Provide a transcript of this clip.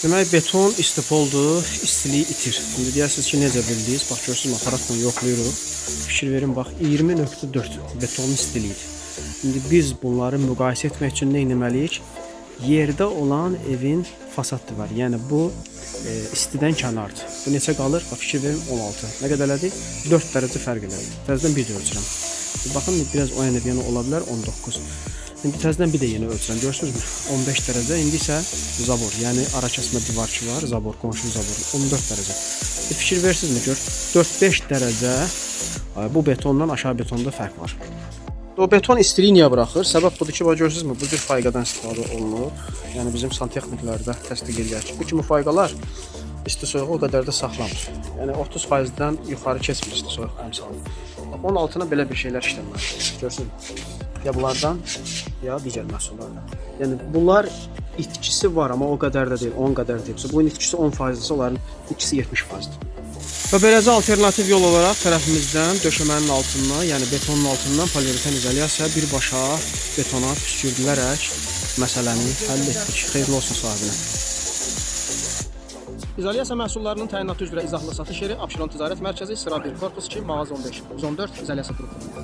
Demək beton istipoldur, istiliyi itir. İndi deyərsiniz ki, necə bildiniz? Bax görürsünüz, aparatla yoxlayırıq. Fikir verin, bax 20.4 betonun istiliyidir. İndi biz bunları müqayisə etmək üçün nə etməliyik? Yerdə olan evin fasad divarı, yəni bu istidən kənardır. Bu neçə qalır? Bax fikir verin 16. Nə qədər elədi? 4 dərəcə fərq elədi. Təzədən bir də ölçürəm. Baxın biraz o yana bir yana ola bilər 19. İndi təzədən bir də yenə ölçürəm. Görürsünüzmü? 15 dərəcə. İndi isə zabor, yəni ara kəsmə divar ki var, zabor, qonşu zabor 14 dərəcə. Bir fikir versinizmi gör? 4-5 dərəcə bu betondan aşağı betonda fərq var. O beton istiliyi niyə buraxır? Səbəb budur ki, bax görürsünüzmü? Bu cür fayqadan istifadə olunur. Yəni bizim santexniklərdə təsdiq eləyər ki, bu kimi fayqalar isti soyuğu o qədər də saxlamır. Yəni 30%-dən yuxarı keçmir isti soyuq əmsalı. Bax, onun altına belə bir şeylər işləməlidir. Görürsünüzmü? Ya bunlardan, ya digər məhsullardan. Yəni bunlar itkisi var, amma o qədər də deyil, 10 qədər deyil. Bunun itkisi 10%-dirsə, onların itkisi 70%-dir. Və beləcə alternativ yol olaraq tərəfimizdən döşəmənin altından, yəni betonun altından poliuretan izolyasiya birbaşa betona püskürdülərək məsələni həll etdik. Xeyirli olsun sahibinə. İzolyasiya məhsullarının təyinatı üzrə izahlı satış yeri Abşeron Ticarət Mərkəzi, sıra 1, korpus 2, mağaza 15, 114 izolyasiya qrupu.